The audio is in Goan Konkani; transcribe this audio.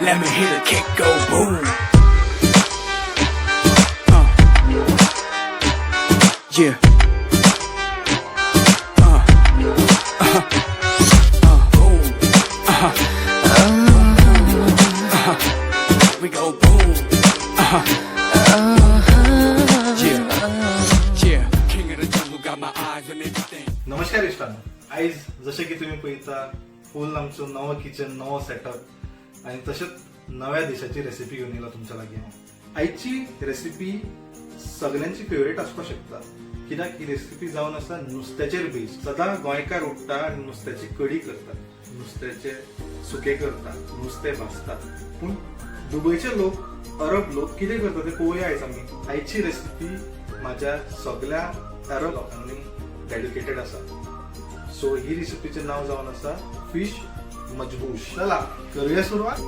Let me hear the kick go boom. Yeah. Uh-huh. Boom. Uh-huh. Uh-huh. We go boom. Uh-huh. Yeah. Yeah. King of the jungle, got my eyes on everything. नमस्कार इश्टांनो. आयज जशें की तुमी पळयता, फूल आमचो नवो किचन, नवो सेटअप आनी तशेंच नव्या देशाची रेसिपी घेवन येयला तुमच्या लागीं हांव. आयची रेसिपी सगल्यांची फेवरेट आसपाक शकता, कित्याक ही रेसिपी जावन आसा नुस्त्याचेर बेज. सदां गोंयकार उठ्ठा आनी नुस्त्याची कडी करता, नुस्त्याचे सुकें करता, नुस्तें भाजता. पूण दुबयचे लोक, अरब लोक कितें करता ते पळोवया आयज आमी. आयची रेसिपी म्हाज्या सगल्या अरब लोकांनी डेडिकेटेड आसा. सो ही रेसिपीचें नांव जावन आसा फिश मजबूश. चला, करूया सुरवात.